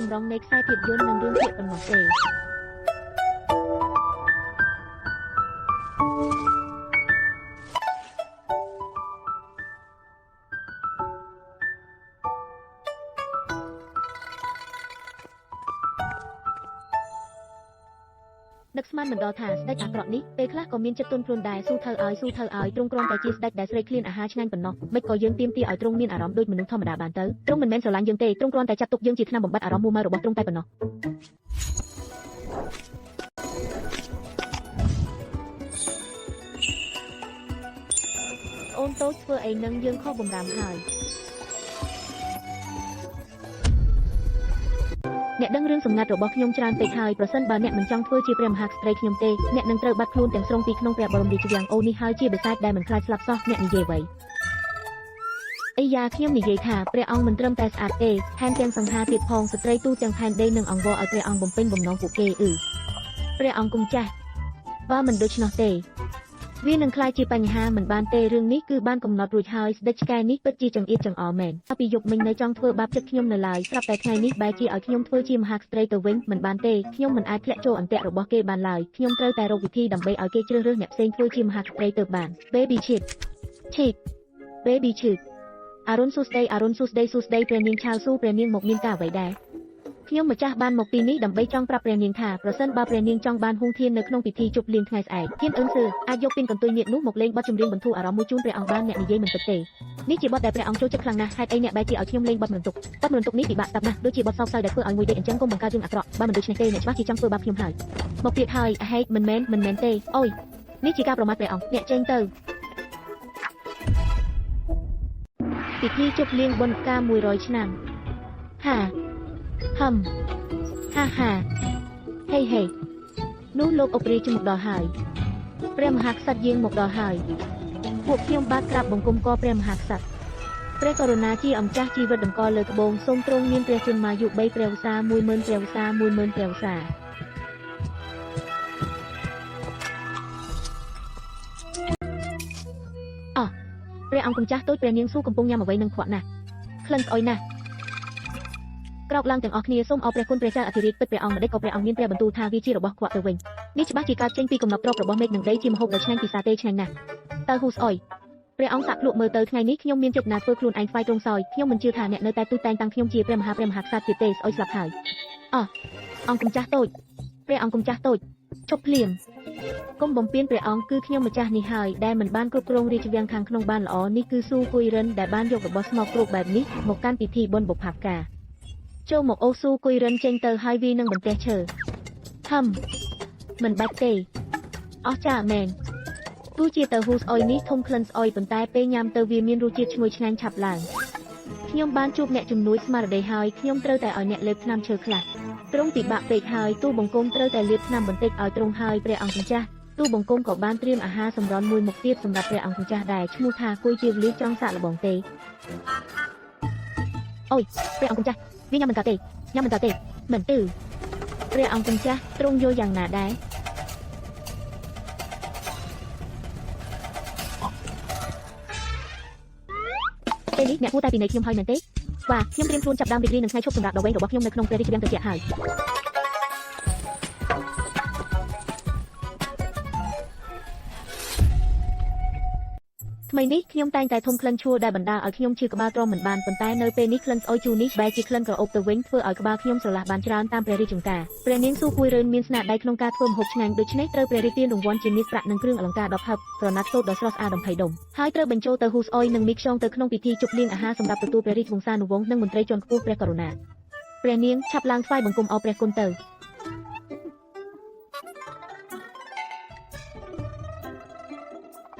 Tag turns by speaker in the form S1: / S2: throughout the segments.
S1: ទម្រង់នៃខ្សែភាពយន្តនិងរឿងភាគប៉ុណ្ណោះទេ នឹកស្មានមិនដល់ថាស្ដេចអាក្រក់នេះពេលខ្លះក៏មានចិត្តទន់ភ្លន់ដែរស៊ូថៅឲ្យស៊ូថៅឲ្យទ្រង់គ្រាន់តែជាស្ដេចដែលស្រេកឃ្លានអាហារឆ្ងាញ់ប៉ុណ្ណោះមិនក៏យើងទាមទារឲ្យទ្រង់មានអារម្មណ៍ដូចមនុស្សធម្មតាបានទៅទ្រង់មិនមែនស្រឡាញ់យើងទេទ្រង់គ្រាន់តែចាត់ទុកយើងជាថ្នាំបំបត្តិអារម្មណ៍មួម៉ៅរបស់ទ្រង់តែប៉ុណ្ណោះអូនតូចធ្វើអីនឹងយើងខុសបំរាមហើយអ្នកដឹងរឿងសម្ងាត់របស់ខ្ញុំច្រើនពេកហើយប្រសិនបើអ្នកមិនចង់ធ្វើជាព្រះមហាក្សត្រីខ្ញុំទេអ្នកនឹងត្រូវបាត់ខ្លួនទាំងស្រុងពីក្នុងព្រះបរមរាជវាំងអូនេះហើយជាបិសាចដែលមិនខ្លាចស្លាប់សោះអ្នកនិយាយអ្វីអីយ៉ាខ្ញុំនិយាយថាព្រះអង្គមិនត្រឹមតែស្អាតទេថែមទាំងសង្ហាទៀតផងស្ត្រីទូទាំងផែនដីនឹងអង្វរឲ្យព្រះអង្គបំពេញបំណងពួកគេអឺព្រះអង្គគុំចាស់បើមិនដូច្នោះទេវានឹងក្លាយជាបញ្ហាមិនបានទេរឿងនេះគឺបានកំណត់រួចហើយស្ដេចឆ្កែនេះពិតជាចង្អៀតចង្អល់មែនពីយប់មិញនៅចង់ធ្វើបាបចិត្តខ្ញុំនៅឡើយស្រាប់តែថ្ងៃនេះបែរជាឲ្យខ្ញុំធ្វើជាមហាក្សត្រីទៅវិញមិនបានទេខ្ញុំមិនអាចធ្លាក់ចូលអន្ទាក់របស់គេបានឡើយខ្ញុំត្រូវតែរកវិធីដើម្បីឲ្យគេជ្រើសរើសអ្នកផ្សេងធ្វើជាមហាក្សត្រីទៅបាន Baby Chip Chip Baby Chip អរុនសួស្តីអរុនសួស្តីសួស្តីព្រះនាងឆាវស៊ូព្រះនាងមកមានការអ្វីដែរខ្ញុំម្ចាស់បានមកទីនេះដើម្បីចង់ប្រាប់ព្រះនាងថាប្រសិនបើព្រះនាងចង់បានហួងធាននៅក្នុងពិធីជប់លៀងថ្ងៃស្អែកធានអឿនសឺអាចយកពីនកន្ទុយនាគនោះមកលេងបទចម្រៀងបន្ធូរអារម្មណ៍មួយជូនព្រះអង្គបានអ្នកនិយាយមិនពិតទេនេះជាបទដែលព្រះអង្គចូលចិត្តខ្លាំងណាស់ហេតុអីអ្នកបែរជាឲ្យខ្ញុំលេងបទមរន្ទុកបទមរន្ទុកនេះពិបាកស្ដាប់ណាស់ដូចជាបទសោកសៅដែលធ្វើឲ្យមួយដេកអញ្ចឹងកុំបង្កើតរឿងអាក្រក់បើមិនដូច្នេះទេអ្នកច្បាស់ជាចង់ធ្វើបាបខ្ញុំហើយមកទៀតហើយអហេតុមិនមែនមិនមែនទេអូយនេះជាការប្រមាថព្រះអង្គអ្នកចេញទៅពិធីជប់លៀងបុណ្យផ្កា100ឆ្នាំហាហឹមហាហាហេហេនោះលោកអុបរាជមកដល់ហើយព្រះមហាក្សត្រយាងមកដល់ហើយពួកខ្ញុំបាទក្រាបបង្គំកព្រះមហាក្សត្រព្រះករុណាជាអម្ចាស់ជីវិតតម្កល់លើត្បូងសូមទ្រង់មានព្រះជន្មាយុ3ព្រះវស្សា10000ព្រះវស្សា10000ព្រះវស្សាអោះព្រះអង្គម្ចាស់តូចព្រះនាងស៊ូកំពុងញ៉ាំអ្វីនឹងខ្វក់ណាស់ក្លិនស្អុយណាស់ក្រោកឡើងទាំងអស់គ្នាសូមអរព្រះគុណព្រះចៅអធិរាជពិតព្រះអង្គម្ដេចក៏ព្រះអង្គមានព្រះបន្ទូលថាវាជារបស់ខ្វក់ទៅវិញនេះច្បាស់ជាកើតចេញពីកំណប់ទ្រព្យរបស់មេឃនឹងដីជាម្ហូបដ៏ឆ្ងាញ់ពិសាទេឆ្ងាញ់ណាស់តើហ៊ូស្អុយព្រះអង្គសាក់ភ្លក់មើលទៅថ្ងៃនេះខ្ញុំមានចិត្តណាធ្វើខ្លួនឯងស្វ័យត្រង់សោយខ្ញុំមិនជឿថាអ្នកនៅតែទូតែងតាំងខ្ញុំជាព្រះមហាព្រះមហាក្សត្រទៀតទេស្អុយស្លាប់ហើយអោះអង្គម្ចាស់តូចព្រះអង្គម្ចាស់តូចឈប់ភ្លាមកុំបំពេញព្រះអង្គគឺខ្ញុំម្ចាស់នេះហើយដែលមិនបានគ្រប់គ្រងរាជវាំងខាងក្នុងបានល្អនេះគឺស៊ូគុយរិនដែលបានយករបស់ស្មោកគ្រោកបែបនេះមកកាន់ពិធីបុណ្យបុព្វការចូលមកអូស៊ូគុយរិនចេញទៅហើយវានឹងបន្ទះឈើហឹមមិនបាច់ទេអស់ចាមែនទោះជាតៅហ៊ូស្អុយនេះធំក្លិនស្អុយប៉ុន្តែពេលញ៉ាំទៅវាមានរសជាតិឈ្ងុយឆ្ងាញ់ឆាប់ឡើងខ្ញុំបានជួបអ្នកជំនួយស្មារតីហើយខ្ញុំត្រូវតែឲ្យអ្នកលេបថ្នាំឈើខ្លះទ្រង់ពិបាកពេកហើយទូបង្គំត្រូវតែលាបថ្នាំបន្តិចឲ្យទ្រង់ហើយព្រះអង្គម្ចាស់ទូបង្គំក៏បានត្រៀមអាហារសម្រន់មួយមុខទៀតសម្រាប់ព្រះអង្គម្ចាស់ដែរឈ្មោះថាគុយទាវលីចង់សាកល្បងទេអូយព្រះអង្គម្ចាស់វាញ៉ាំមិនកើតទេញ៉ាំមិនកើតទេមិនទឺព្រះអង្គម្ចាស់ទ្រង់យល់យ៉ាងណាដែរពេលនេះអ្នកគួរតែពិន័យខ្ញុំហើយមែនទេបាទខ្ញុំត្រៀមខ្លួនចាប់ដើមរីករាយនឹងថ្ងៃឈប់សម្រាកដ៏វែងរបស់ខ្ញុំនៅក្នុងព្រះរាជវាំងត្រជាក់ហើយថ្មីនេះខ្ញុំតែងតែធំក្លិនឈួរដែលបណ្ដាលឲ្យខ្ញុំឈឺក្បាលទ្រាំមិនបានប៉ុន្តែនៅពេលនេះក្លិនស្អុយជូរនេះបែរជាក្លិនក្រអូបទៅវិញធ្វើឲ្យក្បាលខ្ញុំស្រឡះបានច្រើនតាមព្រះរាជចង្ការព្រះនាងស៊ូគួយរឿនមានស្នាដៃក្នុងការធ្វើម្ហូបឆ្ងាញ់ដូច្នេះត្រូវព្រះរាជទានរង្វាន់ជាមាសប្រាក់និងគ្រឿងអលង្ការ10ហឹបក្រណាត់សូត្រដ៏ស្រស់ស្អាត20ដុំហើយត្រូវបញ្ចូលទៅហ៊ូស្អុយនិងមីខ្យងទៅក្នុងពិធីជប់លៀងអាហារសម្រាប់ទទួលព្រះរាជវង្សានុវង្សនិងមន្ត្រីជាន់ខ្ពស់ព្រះករុណាព្រះនាងឆាប់ឡើងថ្វាយបង្គំអរព្រះគុណទៅ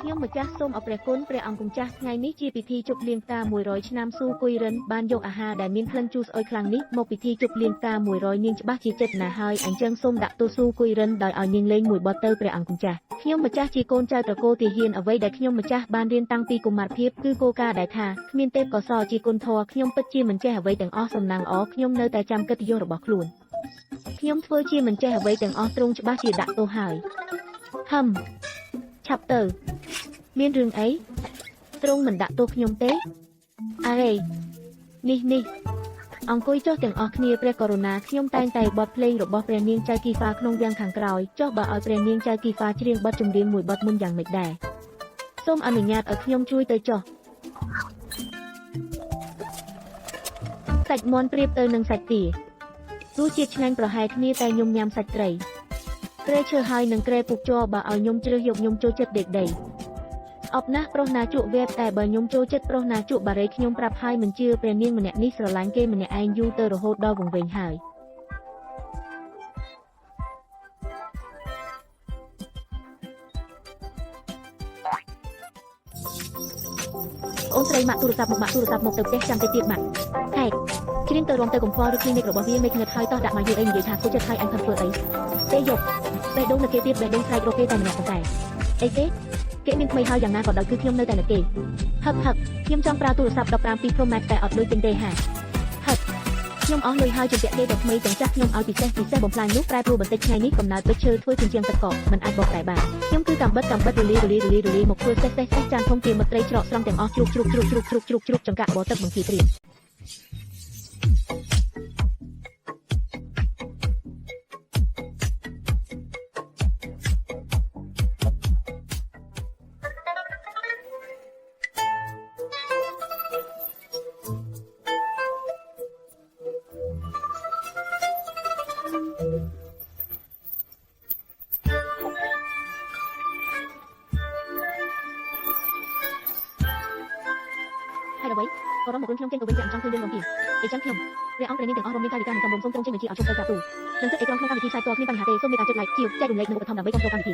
S1: ខ្ញុំម្ចាស់សូមអរព្រះគុណព្រះអង្គម្ចាស់ថ្ងៃនេះជាពិធីជប់លៀងផ្កា100ឆ្នាំស៊ូគុយរិនបានយកអាហារដែលមានក្លិនជូរស្អុយខ្លាំងនេះមកពិធីជប់លៀងផ្កា100នាងច្បាស់ជាចិត្តណាស់ហើយអញ្ចឹងសូមដាក់ទោសស៊ូគុយរិនដោយឲ្យនាងលេងមួយបទទៅព្រះអង្គម្ចាស់ខ្ញុំម្ចាស់ជាកូនចៅត្រកូលទាហានអ្វីដែលខ្ញុំម្ចាស់បានរៀនតាំងពីកុមារភាពគឺគោលការណ៍ដែលថាគ្មានទេពកោសលជាគុណធម៌ខ្ញុំពិតជាមិនចេះអ្វីទាំងអស់សំណាងល្អខ្ញុំនៅតែចាំកិត្តិយសរបស់ខ្លួនខ្ញុំធ្វើជាមិនចេះអ្វីទាំងអស់ទ្រង់ច្បាស់ជាដាក់ទោសហើយហឹមឆាប់ទៅមានរឿងអីទ្រង់មិនដាក់ទោសខ្ញុំទេអរេនេះនេះ អង្គុយចុះទាំងអស់គ្នាព្រះករុណាខ្ញុំតែងតែបទភ្លេងរបស់ព្រះនាងចៅគីហ្វាក្នុងវាំងខាងក្រោយចុះបើឲ្យព្រះនាងចៅគីហ្វាច្រៀងបទចម្រៀងមួយបទមុនយ៉ាងម៉េចដែរសូមអនុញ្ញាតឲ្យខ្ញុំជួយទៅចុះសាច់មាន់ប្រៀបទៅនឹងសាច់ទារសជាតិឆ្ងាញ់ប្រហែលគ្នាតែខ្ញុំញ៉ាំសាច់ត្រីក្រែឈើហើយនឹងក្រែពុកជ័របើឲ្យខ្ញុំជ្រើសយកខ្ញុំចូលចិត្តដេកដីស្អប់ណាស់ប្រុសណាជក់វែបតែបើខ្ញុំចូលចិត្តប្រុសណាជក់បារីខ្ញុំប្រាប់ហើយមិនជឿព្រះនាងម្នាក់នេះស្រឡាញ់គេម្នាក់ឯងយូរទៅរហូតដល់វង្វេងហើយអូនស្រីម៉ាក់ទូរស័ព្ទមកម៉ាក់ទូរស័ព្ទមកទៅផ្ទះចាំតិចទៀតម៉ាក់ហេច្រៀងទៅរំទៅកំខ្វល់ឬគ្លីនិករបស់វាមេឃងឹតហើយតោះដាក់មកយូរអីនិយាយថាគូចិត្តហើយអញខំធ្វើអីទេយកបេះដូងនៅគេទៀតបេះដូងស្រែករកគេតែម្នាក់ប៉ុន្តែអីគេគេមានថ្មីហើយយ៉ាងណាក៏ដោយគឺខ្ញុំនៅតែនៅគេហឹបហឹបខ្ញុំចង់ប្រើទូរស័ព្ទ15 Pro Max តែអត់លុយទិញទេហាហឹបខ្ញុំអស់លុយហើយជំពាក់គេទៅថ្មីទាំងចាស់ខ្ញុំឲ្យពិសេសពិសេសបំផ្លាញនោះប្រែប្រួលបន្តិចថ្ងៃនេះកំណើតដូចឈើធ្វើជាជាងទឹកកកមិនអាចបកប្រែបានខ្ញុំគឺកំបិតកំបិតរលាយរលាយរលាយរលាយមកធ្វើសេះសេះសេះចានធំទាមត្រីច្រកស្រង់ទាំងអស់ជ្រូកជ្រូកជ្រូកជ្រូកជ្រូកជ្រូកជ្រូកចង្កាក់បទឹកបង្គាត្រៀមហើយអ្វីក៏រំមករុនខ្ញុំចេញទៅវិញយ៉ាងចង់ឃើញរឿងរំពីអីចឹងខ្ញុំព្រះអង្គព្រះនាងទាំងអស់រួមមានកាយវិការនិងសំរុំសូមទ្រង់ចេញបញ្ជាឲ្យជប់ទៅក្រាបទូលនឹងទឹកអេក្រង់ក្នុងកម្មវិធីផ្សាយផ្ទាល់គ្មានបញ្ហាទេសូមមេត្តាចុច like ជាចែករំលែកនិងឧបត្ថម្ភដើម្បីគ្រប់គ្រងកម្មវិធី